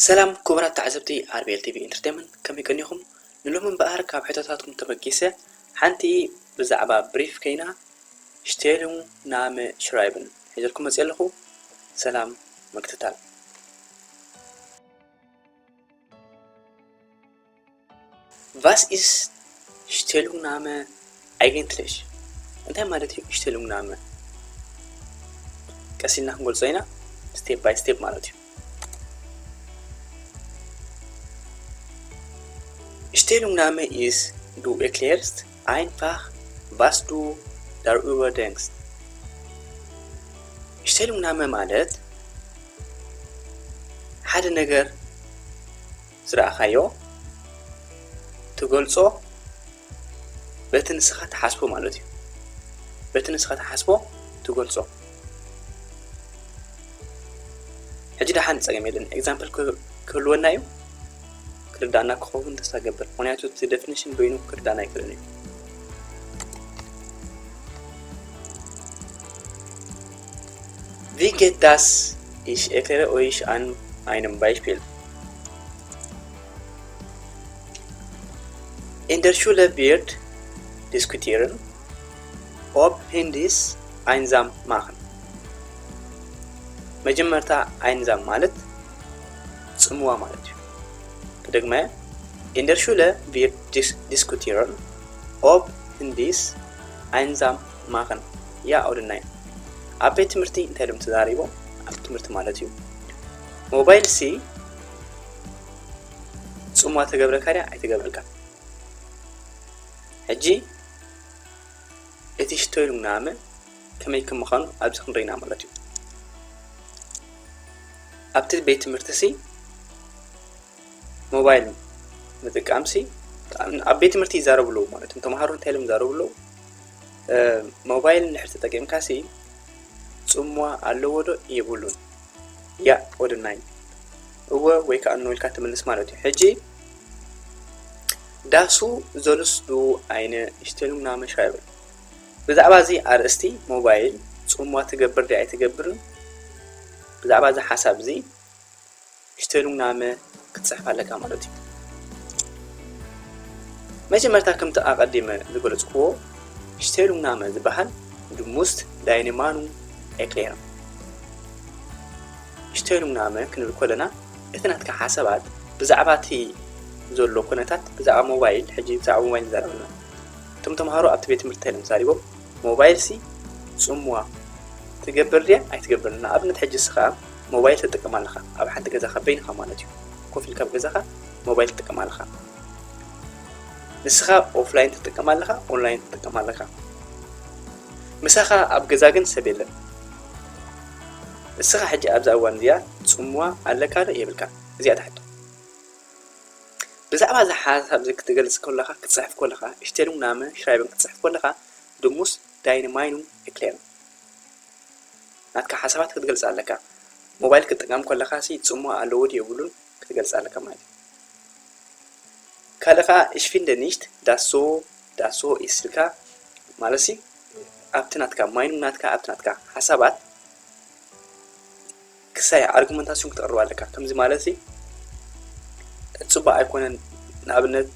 ሰላም ክቡራት ተዓዘብቲ ኣር ቢ ኤል ቲ ቪ ኢንተርቴይንመንት፣ ከመይ ቀኒኹም? ንሎሚ እምበኣር ካብ ሕቶታትኩም ተበጊሰ ሓንቲ ብዛዕባ ብሪፍ ከይና፣ ሽቴሉንግ ናመ ሽራይብን ሒዘልኩም መፅየ ኣለኹ። ሰላም ምክትታል። ቫስ ኢስ ሽቴሉንግ ናመ ኣይገንትለሽ? እንታይ ማለት እዩ ሽቴሉንግ ናመ? ቀስ ኢልና ክንገልጾ ኢና፣ ስቴፕ ባይ ስቴፕ ማለት እዩ። ሽቴሉንግ ናመ ኢስ ዱ ኤክሌርስት ኣይንፋኽ ቫስ ዱ ዳር ኡበርደንግስት። ሽቴሉንግ ናመ ማለት ሓደ ነገር ዝረኣኻዮ ትገልጾ በቲ ንስኻ ትሓስቦ ማለት እዩ። በቲ ንስኻ ትሓስቦ ትገልጾ። ሕጂ ደሓን ጸገም የለን። ኤግዛምፕል ክህ-፣ ክህልወና እዩ። ክርዳእና ክኸውን ተስፋ ገብር። ምኽንያቱ እቲ ደፊኒሽን በይኑ ክርዳእና ኣይክእልን እዩ። Wie geht das? Ich erkläre euch an einem Beispiel. In der Schule wird diskutieren, ob Handys einsam machen. መጀመርታ ኣይንዛም ማለት ጽምዋ ማለት እዩ። ክደግመ፣ In der Schule wird dis-, diskutieren, ob Handys einsam machen. Ja oder nein? ኣብ ቤት ትምህርቲ እንታይ ኢሎም ተዛሪቦም? ኣብ ትምህርቲ ማለት እዩ። ሞባይል ሲ ጽምዋ ተገብረካ ድያ ኣይተገብረካ? ሕጂ እቲ ሽቶይሉንግ ናመ ከመይ ከም ምዃኑ ኣብዚ ክንርኢ ኢና ማለት እዩ። ኣብቲ ቤት ትምህርቲ ሲ ሞባይል ምጥቃም ሲ ኣብ ቤት ትምህርቲ ይዛረቡ ኣለዉ ማለት እዮም። ተምሃሮ እንታይ ኢሎም ይዛረቡ ኣለዉ? እ፣ ሞባይል እንድሕር ተጠቂምካ ሲ ጽምዋ ኣለዎ ዶ የብሉን? ያ ኦር ናይ እወ ወይ ከኣ ኖ ኢልካ ትምልስ ማለት እዩ። ሕጂ ዳሱ ዘሉስ ዱ ኣይነ ሽቴሉንግ ናመ ሽራይብን። ብዛዕባ እዚ ኣርእስቲ ሞባይል ጽምዋ ትገብር ድያ ኣይትገብርን፣ ብዛዕባ እዚ ሓሳብ እዚ ሽቴሉንግ ናመ ክትጽሕፍ ኣለካ ማለት እዩ። መጀመርታ ከምቲ ኣቐዲመ ዝገለጽክዎ ሽቴሉንግ ናመ ዝበሃል ዱ ሙስት ዳይነ ማኑንግ ኤክሌረን። ሽቴሉንግ ናመ ክንብል ከለና እቲ ናትካ ሓሳባት ብዛዕባ እቲ ዘሎ ኩነታት ብዛዕባ ሞባይል፣ ሕጂ ብዛዕባ ሞባይል ንዛረብ ኣለና። እቶም ተምሃሮ ኣብቲ ቤት ትምህርቲ እንታይ ኢሎም ተዛሪቦም? ሞባይል ሲ ጽምዋ ትገብር ድያ ኣይትገብርን? ንኣብነት ሕጂ እስኻ ሞባይል ትጥቀም ኣለኻ፣ ኣብ ሓንቲ ገዛኻ በይንኻ ማለት እዩ። ኮፍ ኢልካ ኣብ ገዛኻ ሞባይል ትጥቀም ኣለኻ። ንስኻ ኦፍላይን ትጥቀም ኣለኻ፣ ኦንላይን ትጥቀም ኣለኻ። ምሳኻ ኣብ ገዛ ግን ሰብ የለን። ንስኻ ሕጂ ኣብዛ እዋን እዚኣ ጽምዋ ኣለካ ዶ የብልካን? እዚኣ እታ ሕቶ። ብዛዕባ እዚ ሓሳብ እዚ ክትገልጽ ከለኻ፣ ክትጽሕፍ ከለኻ፣ ሽቴሉንግ ናመ ሽራይብን ክትጽሕፍ ከለኻ፣ ዱ ሙስት ዳይነ ማይኑንግ ኤክሌረን። ናትካ ሓሳባት ክትገልጽ ኣለካ። ሞባይል ክትጥቀም ከለኻ ሲ ጽምዋ ኣለዎ ድዩ የብሉን ክትገልጽ ኣለካ ማለት እዩ። ካልእ ኸኣ፣ ich finde nicht, dass so, dass so ist ኢልካ ማለት ሲ ኣብቲ ናትካ፣ ማይኑንግ ናትካ፣ ኣብቲ ናትካ ሓሳባት ክሳይ ኣርጉመንታሲዮን ክተቕርብ ኣለካ። ከምዚ ማለት ሲ ጽቡቕ ኣይኮነን። ንኣብነት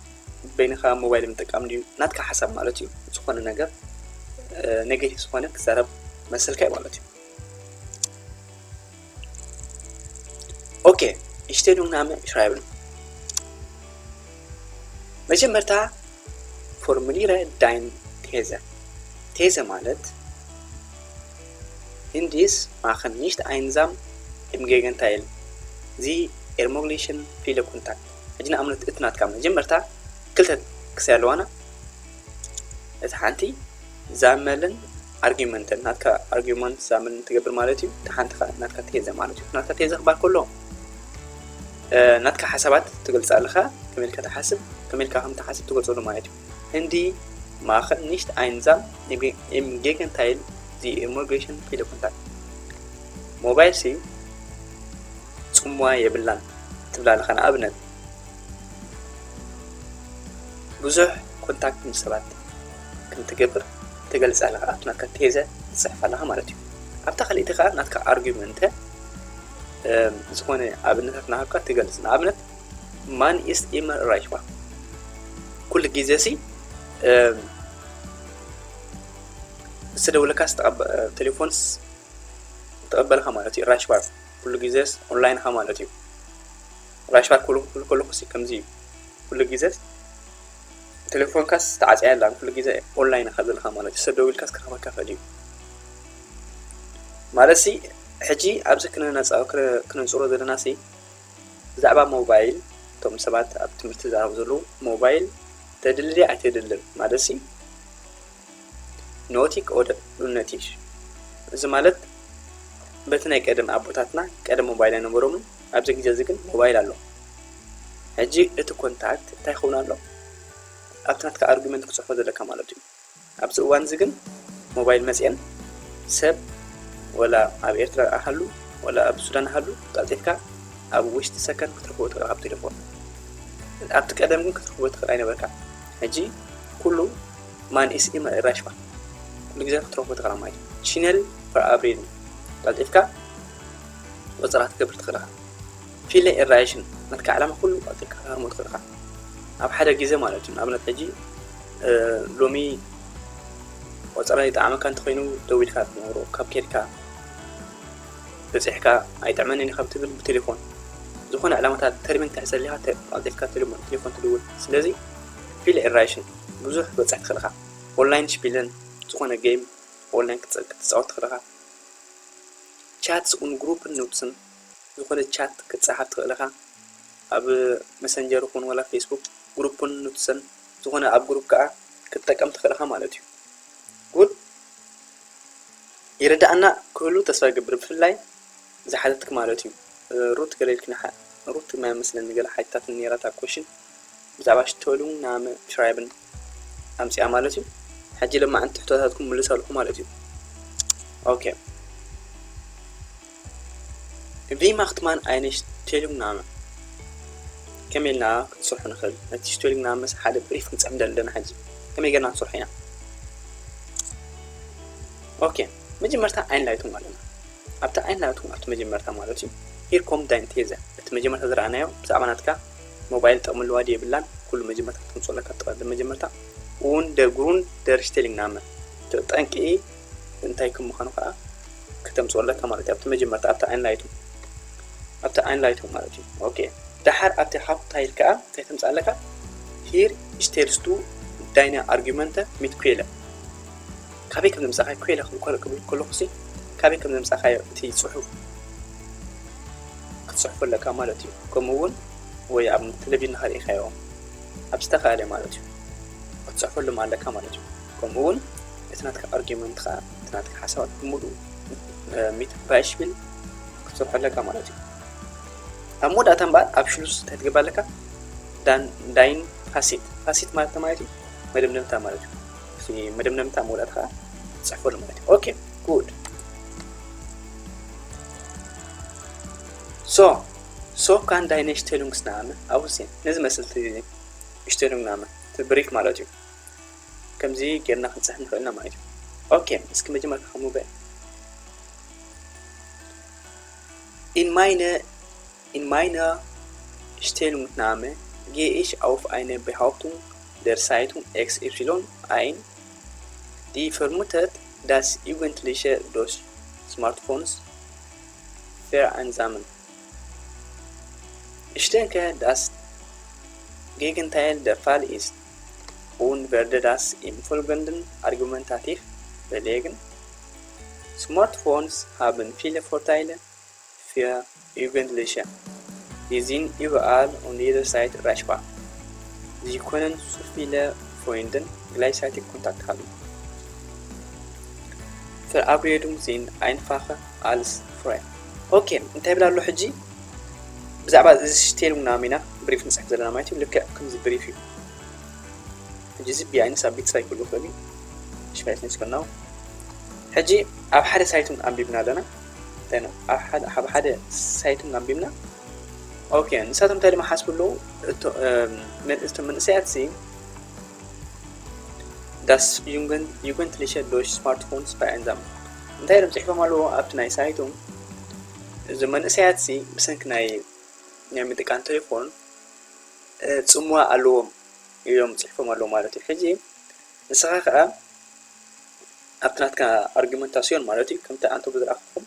በይንኻ ሞባይል ምጥቃም ድዩ ናትካ ሓሳብ ማለት እዩ። ዝኾነ ነገር፣ እ፣ ኔጌቲቭ ዝኾነ ክዛረብ መሰልካ እዩ ማለት እዩ። ኦኬ፣ ich stelle Name schreiben። መጀመርታ ፎርሙሊረ ዳይን ቴዘ። ቴዘ ማለት Handys machen nicht einsam im Gegenteil, sie ermöglichen viele Kontakt። ሕጂ ንኣብነት እቲ ናትካ መጀመርታ ክልተ ክሳይ ኣለዋና። እቲ ሓንቲ ዛመልን ኣርጊመንትን፣ ናትካ ኣርጊመንት ዛመልን ትገብር ማለት እዩ። እቲ ሓንቲ ኸኣ ናትካ ቴዘ ማለት እዩ። ናትካ ቴዘ ክባል ከሎ፣ እ፣ ናትካ ሓሳባት ትገልጽ ኣለኻ፣ ከመይ ኢልካ ትሓስብ፣ ከመይ ኢልካ ከም ትሓስብ ትገልጸሉ ማለት እዩ። Handys machen nicht einsam im Ge-, im Gegenteil, sie ermöglichen viele Kontakt። ሞባይል ሲ ጽምዋ የብላን ትብል ኣለኻ። ንኣብነት ብዙሕ ኮንታክት ምስ ሰባት ከም ትገብር ትገልጽ ኣለኻ። ኣብቲ ናትካ ቴዘ ትጽሕፍ ኣለኻ ማለት እዩ። ኣብታ ካልኣይቲ ኸኣ ናትካ ኣርጊመንተ ዝኾነ ኣብነታት ናሃብካ ትገልጽ። ንኣብነት ማን ኢስ ኢመር ራይሽባ ኩሉ ግዜ ሲ ዝተደውለካ ቴሌፎንስ ተቐበልካ ማለት እዩ። ራይሽባ ኩሉ ግዜስ ኦንላይንካ ማለት እዩ። ራይሽባ ኩሉ ኩሉ ኩሉ ሲ ከምዚ እዩ። ኩሉ ግዜስ ቴሌፎንካስ ተዓጽያ ኣላ ኩሉ ግዜ ኦንላይን ኢኻ ዘለኻ ማለት እዩ። ሰብ ደዊልካስ ክረኽበካ ይኽእል እዩ ማለት ሲ። ሕጂ ኣብዚ ክነነጻ ክነንጽሮ ዘለና ሲ ብዛዕባ ሞባይል እቶም ሰባት ኣብ ትምህርቲ ዝዛረቡ ዘለዉ ሞባይል ተድሊ ኣይተድልን ማለት ሲ ኖቲክ ኦደር ሉነቲሽ እዚ ማለት በቲ ናይ ቀደም ኣቦታትና ቀደም ሞባይል ኣይነበሮምን። ኣብዚ ግዜ እዚ ግን ሞባይል ኣሎ። ሕጂ እቲ ኮንታክት እንታይ ይኸውን ኣሎ ኣብቲ ናትካ ኣርጉመንት ክፅሕፎ ዘለካ ማለት እዩ። ኣብዚ እዋን እዚ ግን ሞባይል መፅኤን ሰብ ወላ ኣብ ኤርትራ ኣሃሉ ወላ ኣብ ሱዳን ኣሃሉ ቀልጢፍካ ኣብ ውሽጢ ሰከንድ ክትረኽቦ ትኽእል ካብ ቴሌፎን። ኣብቲ ቀደም ግን ክትረኽቦ ትኽእል ኣይነበርካ። ሕጂ ኩሉ ማን ኢስ ኢመ ራሽባ ኩሉ ግዜ ክትረኽቦ ትኽእል ማለት እዩ። ሺነል ፐር ኣብሪል ቀልጢፍካ ቆፀራ ክትገብር ትኽእል ኢኻ። ፊለ ኤራይሽን ናትካ ዕላማ ኩሉ ቀልጢፍካ ክትሃርሞ ትኽእል ኢኻ ኣብ ሓደ ግዜ ማለት እዩ። ንኣብነት ሕጂ ሎሚ ቆፀራ ይጠዓመካ እንተኮይኑ ደዊልካ ትነግሮ ካብ ከድካ በፂሕካ ኣይጥዕመንን ካብ ትብል ብቴሌፎን ዝኾነ ዕላማታት ተርሚን ትሕሰሊኻ ቀልጢፍካ ቴሌፎን ትድውል። ስለዚ ፊለ ኤራይሽን ብዙሕ ክትበፅሕ ትኽእል ኢኻ። ኦንላይን ሽፒለን ዝኾነ ጌም ኦንላይን ክትፃወት ትኽእል ኢኻ። ቻትስ ኡን ግሩፕን ኑትስን ዝኾነ ቻት ክትፀሓፍ ትኽእል ኢኻ። ኣብ መሰንጀር ይኹን ወላ ፌስቡክ ግሩፕን ኑትስን ዝኾነ ኣብ ግሩፕ ከዓ ክትጠቀም ትኽእል ኢኻ ማለት እዩ። ጉድ ይርዳእና ክህሉ ተስፋ ይገብር ብፍላይ ዝሓተትክ ማለት እዩ። ሩት ገለ ኢልክኒ ሩት ማይ መስለኒ ገለ ሓቲታትኒ ነይራ እታ ኮሽን ብዛዕባ ሽቶሉን ናመ ትራይብን ኣምፅኣ ማለት እዩ። ሕጂ ለማዕንቲ ሕቶታትኩም ምልስ ኣለኹ ማለት እዩ። ኦኬ ቪ ማክትማን ኣይነ ሽቶሉን ናመ ከመይ ኢልና ክንሰርሑ ንኽእል ነቲ ሽቶሉን ናመ ምስ ሓደ ብሪፍ ክንፅሕፍ ደለና ሕጂ ከመይ ገርና ክንሰርሑ ኢና። ኦኬ መጀመርታ ኣይንላይቱም ኣለና ኣብቲ ኣይንላይቱም ኣብቲ መጀመርታ ማለት እዩ። ሂር ኮም ዳይን ቴዘ እቲ መጀመርታ ዝረኣናዮ ብዛዕባ ናትካ ሞባይል ጥቕሚ ኣለዋ ድየ የብላን ኩሉ መጀመርታ ክትምፅኦ ኣለካ። ትቐድም መጀመርታ እውን ደጉሩን ደርሽቴሊንግ ናመ ጠንቂ እንታይ ከም ምዃኑ ከዓ ክተምፅኦ ኣለካ ማለት እዩ። ኣብቲ መጀመርታ ኣብቲ ኣይንላይቱም ኣብቲ ኣይንላይቱም ማለት እዩ። ኦኬ ደሓር ኣብቲ ሃፕ ታይል ከዓ እንታይ ተምፅእ ኣለካ? ሂር ስቴልስቱ ዳይና ኣርጊመንተ ሚት ኩለ ካበይ ከም ዘምፃእካዮ ኩለ ክብል ከለኹ ሲ ካበይ ከም ዘምፃእካዮ እቲ ፅሑፍ ክትፅሕፎ ኣለካ ማለት እዩ። ከምኡ እውን ወይ ኣብ ቴሌቪዥን ንኸርእኻዮ ኣብ ዝተፈላለየ ማለት እዩ ክትፅሕፈሎም ኣለካ ማለት እዩ። ከምኡ እውን እቲ ናትካ ኣርጊመንት ከዓ እቲ ናትካ ሓሳባት ብምሉእ ሚት ባይሽፒል ክትሰርሖ ኣለካ ማለት እዩ። ኣብ መወዳእታ እምበኣር ኣብ ሽሉስ እንታይ ትገብር ኣለካ? ዳይን ፋሲት ፋሲት ማለት ማለት እዩ መደምደምታ ማለት እዩ። መደምደምታ መወዳእታ ከዓ ትፅሕፈሉ ማለት እዩ። ኦኬ ጉድ ሶ ሶ ካን ዳይነ ሽቴሉንግስ ናመ ኣውሴን ነዚ መስል ሽቴሉንግ ናመ ብሪፍ ማለት እዩ። ከምዚ ጌርና ክንፅሕፍ ንኽእልና ማለት እዩ። ኦኬ እስኪ መጀመርታ ከሙበ ኢን ማይነ ኢን ማይነ ሽቴሉንግ ናመ ጌ ኢሽ ኣውፍ ኣይነ ቢሃውፕቱንግ ደር ሳይቱንግ ኤክስ ኢፕሲሎን ኣይን ዲ ፈርሙተት ዳስ ዩገንትሊሸ ዶስ ስማርትፎንስ ፌር ኣንዛምን Ich denke, das Gegenteil der Fall ist und werde das im Folgenden argumentativ belegen. Smartphones haben viele Vorteile für Jugendliche. Sie sind überall und jederzeit erreichbar. Sie können zu viele Freunden gleichzeitig Kontakt haben. Verabredungen sind einfacher als früher. ኦኬ እንታይ ይብል ኣሎ ሕጂ ብዛዕባ እዚ ሽቴሉንግ ናመ ኢና ብሪፍ ንፅሕፍ ዘለና ማለት እዩ። ልክዕ ከምዚ ብሪፍ እዩ። ሕጂ እዚ ቢኣይንስ ኣብ ቤት ስራይ ክህሉ ይኽእል እዩ። ሽፋይት ንስከናው ሕጂ ኣብ ሓደ ሳይቱን ኣንቢብና ኣለና። እንታይ ነው ኣብ ሓደ ሳይቱን ኣንቢብና ኦኬ ንሳቶም እንታይ ድማ ሓስቡ ኣለዉ እቶም መንእሰያት ሲ Das Jugendliche durch Smartphones vereinsamen እንታይ ኢሎም ፅሒፎም ኣለዎ ኣብቲ ናይ ሳይቶም እዚ መንእሰያት ሲ ብሰንኪ ናይ ናይ ምጥቃም ቴሌፎን ጽምዋ ኣለዎም ኢሎም ጽሒፎም ኣለዉ ማለት እዩ። ሕጂ ንስኻ ከኣ ኣብቲ ናትካ ኣርጊመንታስዮን ማለት እዩ፣ ከምቲ ኣንተ ብዝረኣኹም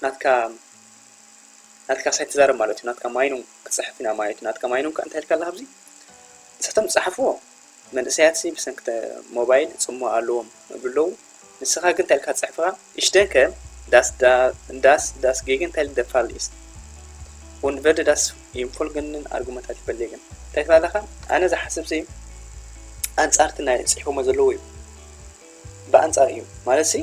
ናትካ ናትካ ሳይት ትዛረብ ማለት እዩ። ናትካ ማይኑ ክጽሕፍ ኢና ማለት እዩ። ናትካ ማይኑ ከ እንታይ ኢልካ ኣለካ ኣብዚ? ንሳቶም ዝጸሓፍዎ መንእሰያትሲ ብሰንኪ ሞባይል ጽምዋ ኣለዎም ይብሉ ኣለዉ። ንስኻ ግን እንታይ ኢልካ ትጽሕፍ ኢኻ? Ich denke, dass da, dass das Gegenteil der Fall ist. Und werde das im folgenden Argumentativ belegen. እንታይ ትብል ኣለኻ? ኣነ ዝሓስብሲ ኣንጻርቲ ናይ ጽሒፎሞ ዘለዉ እዩ። ብኣንጻር እዩ። ማለትሲ፣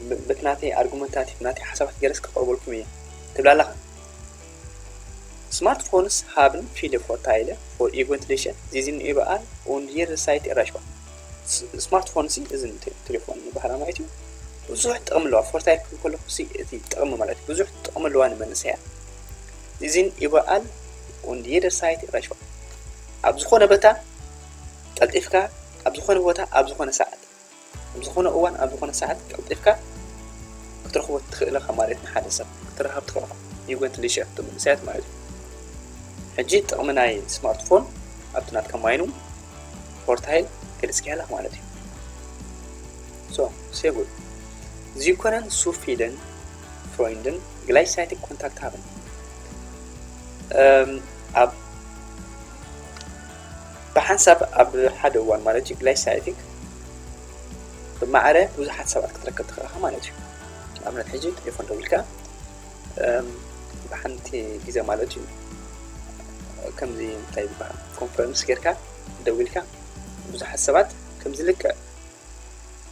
ብ-፣ በቲ ናተይ ኣርጉመንታቲቭ፣ ናተይ ሓሳባት ገለስ ክቐርበልኩም እየ ትብል ኣለኻ። Smartphones haben viele Vorteile für Jugendliche, sie sind überall und jederzeit erreichbar. ስ-፣ ስማርትፎን ሲ፣ እዚ ቴ-፣ ቴሌፎን ዝበሃል ማለት እዩ። ብዙሕ ጥቕሚ ኣለዋ። ፎርታይል ክብል ከለኹ ሲ፣ እቲ ጥቕሚ ማለት እዩ። ብዙሕ ጥቕሚ ኣለዋ ንመንእሰያት። Sie sind überall und jederzeit erreichbar። ኣብ ዝኾነ ቦታ ቀልጢፍካ፣ ኣብ ዝኾነ ቦታ፣ ኣብ ዝኾነ ሰዓት፣ ኣብ ዝኾነ እዋን፣ ኣብ ዝኾነ ሰዓት ቀልጢፍካ ክትረኽቦ ትኽእል ኢኻ ማለት ንሓደ ሰብ ክትረኸብ ትኽእል ኢኻ። Jugendliche፣ እቶም መንእሰያት ማለት እዩ። ሕጂ ጥቕሚ ናይ ስማርትፎን ኣብቲ ናትካ ማይኑ ፖርታይል ገሊጽክያ ኣለኻ ማለት እዩ። So, sehr gut. Sie können zu vielen Freunden gleichzeitig Kontakt haben. እም፣ ኣብ፣ ብሓንሳብ ኣብ ሓደ እዋን ማለት እዩ፣ gleichzeitig ብማዕረ ብዙሓት ሰባት ክትረክብ ትኽእል ኢኻ ማለት እዩ። ንኣብነት ሕጂ ቴሌፎን ደዊልካ፣ እም፣ ብሓንቲ ግዜ ማለት እዩ፣ ከምዚ እንታይ ዝበሃል ኮንፈረንስ ጌርካ ደዊልካ ብዙሓት ሰባት ከምዚ ልክዕ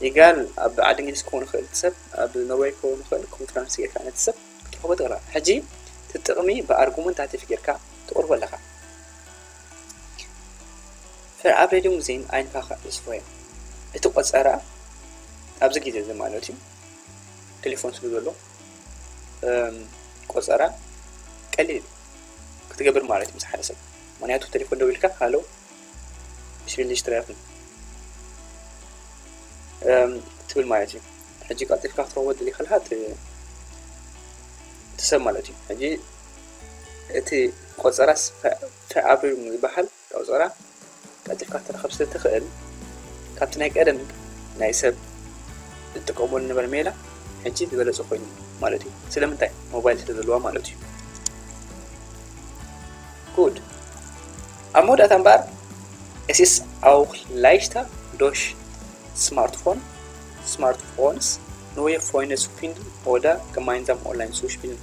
ኢጋል ኣብ ዓዲ እንግሊዝ ክኸውን ይኽእል እቲ ሰብ፣ ኣብ ኖርዌይ ክኸውን ይኽእል፣ ኮንፈረንስ ጌርካ ነቲ ሰብ ክትረኽቦ ትኽእል ኢኻ። ሕጂ እቲ ጥቕሚ ብኣርጉመንታቲቭ ጌርካ ትቕርቦ ኣለኻ። Verabredung sehen einfacher ist vorher። እቲ ቆጸራ ኣብዚ ግዜ እዚ ማለት እዩ፣ ቴሌፎን ስለ ዘሎ፣ እም፣ ቆጸራ ቀሊል እዩ ክትገብር ማለት እዩ ምስ ሓደ ሰብ። ምኽንያቱ ቴሌፎን ደዊልካ፣ ሃሎ፣ ich will dich treffen፣ እም፣ ትብል ማለት እዩ። ሕጂ ቀልጢፍካ ክትረኽቦ ትደሊ ከለኻ እቲ፣ እቲ ሰብ ማለት እዩ። ሕጂ እቲ ቆጸራስ ፈ-፣ ፈ-፣ ኣብሪሉ ዝበሃል ቆጸራ ቀልጢፍካ ክትረኽብ ስለ ትኽእል፣ ካብቲ ናይ ቀደም ናይ ሰብ ዝጥቀመሉ ዝነበረ ሜላ ሕጂ ዝበለጸ ኮይኑ ማለት እዩ። ስለምንታይ? ሞባይል ስለ ዘለዋ ማለት እዩ። Gut. ኣብ መወዳእታ እምበኣር፣ es ist auch leichter durch Smartphone፣ Smartphones, neue Freunde zu finden oder gemeinsam online zu spielen።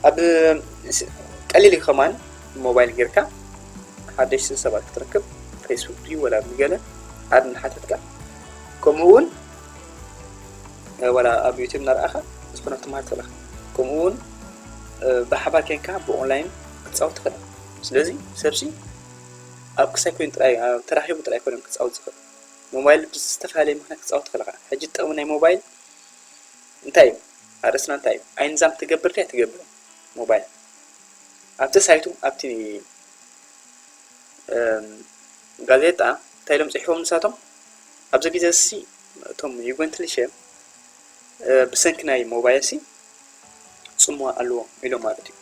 ኣብ ስ-፣ ቀሊል እዩ ከማን ሞባይል ጌርካ ሓደሽቲ ሰባት ክትረክብ፣ ፌስቡክ ድዩ ወላ ብገለ ኣድ እናሓተትካ፣ ከምኡ እውን፣ እ፣ ወላ ኣብ ዩቱብ እናረኣኻ ዝኾነ ክትመሃር ትኽእል ኢኻ። ከምኡ እውን፣ እ፣ ብሓባር ኬንካ ብኦንላይን ክትጻወት ትኽእል ኢኻ። ስለዚ ሰብሲ ኣብ ክሳይ ኮይኑ ጥራይ፣ ኣብ ተራኺቡ ጥራይ ኮይኖም ክጻወት ዝኽእል። ሞባይል ብዝተፈላለየ ምኽንያት ክትጻወት ትኽእል ኢኻ። ሕጂ ጥቕሚ ናይ ሞባይል እንታይ እዩ? ኣርእስትና እንታይ እዩ? ኣይንዛም ትገብር ድያ ትገብር? ሞባይል ኣብቲ ሳይቱ፣ ኣብቲ፣ እም፣ ጋዜጣ እንታይ ኢሎም ጽሒፎም ንሳቶም? ኣብዚ ግዜ እዚ እቶም ዩገንትሊሸ፣ እ፣ ብሰንኪ ናይ ሞባይል ሲ ጽምዋ ኣለዎም ኢሎም ማለት እዩ።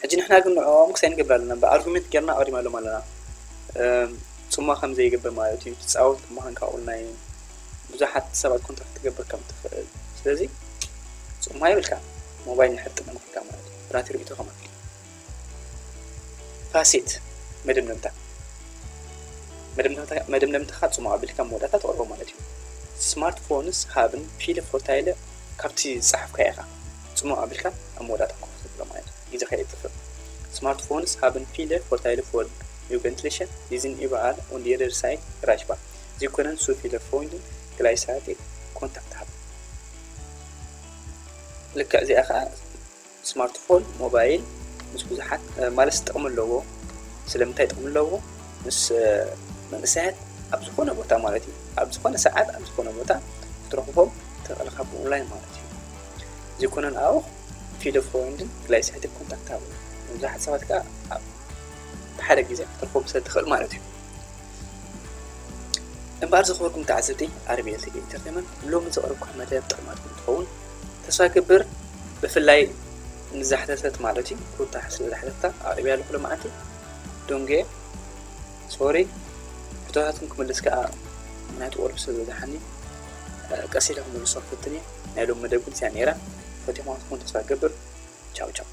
ሕጂ ንሕና ግን ንዕኦም ክሳይ ንገብር ኣለና፣ ብኣርጉሜንት ጌርና ኣቕሪብናሎም ኣለና። እም፣ ጽምዋ ከም ዘይገብር ማለት እዩ። ትጻወት ከም ምዃንካ ኦንላይን ብዙሓት ሰባት ኮንታክት ትገብር ከም ትኽእል። ስለዚ ጽምዋ የብልካ፣ ሞባይል ንድሕር ጥቕሚ ክልካ ማለት እዩ። ብናተይ ርእይቶ ከማን። ፋሲት፣ መደምደምታ። መደምደምታ-፣ መደምደምታኻ ጽምዋ ኣቢልካ መወዳእታ ተቕርቦ ማለት እዩ። ስማርትፎንስ ሃብን ፒለ ፎርታይለ ካብቲ ዝጸሓፍካዮ ኢኻ ጽምዋ ኣቢልካ ኣብ መወዳእታ ኮፍ ተብሎ ማለት እዩ። ግዜኻ የጥፍእ። Smartphones haben viele Vorteile für Jugendliche, die sind überall und jederzeit erreichbar. Sie können zu viele Freunden gleichzeitig Kontakt haben. ልክዕ እዚኣ ኸዓ ስማርትፎን፣ ሞባይል ምስ ብዙሓት፣ እ፣ ማለትስ ጥቕሚ ኣለዎ። ስለምንታይ ጥቕሚ ኣለዎ? ምስ፣ እ፣ መንእሰያት ኣብ ዝኾነ ቦታ ማለት እዩ፣ ኣብ ዝኾነ ሰዓት፣ ኣብ ዝኾነ ቦታ ክትረኽቦም ትኽእል ኢኻ ብኦንላይን ማለት እዩ። Sie können auch viele Freunden gleichzeitig Kontakt haben። ብዙሓት ሰባት ከኣ ኣብ ሓደ ግዜ ክትረኽቦም ስለ ትኽእል ማለት እዩ። እምበኣር ዝኸበርኩም ተዓዘብቲ ኣርቢኤል ቲቪ ኢንተርቴይንመንት፣ ሎሚ ዘቕረብኩዋ መደብ ጥቕማትኩም ትኸውን ተስፋ ይገብር። ብፍላይ ንዛሕተተት ማለት እዩ። ሩታ ስለ ዛሕተታ ኣቕሪበያ ኣለኹ ሎማዓንቲ። ዶንጌ ሶሪ፣ ሕቶታትኩም ክምልስ ከኣ ምክንያቱ ወርብ ስለ ዝበዝሓኒ ቀስ ኢለ ክምልሶ ክፍትን እየ። ናይ ሎም መደብ ግን እዚኣ ነይራ። ፈቲኹማ ክትኮኑ ተስፋ እገብር። ቻው ቻው።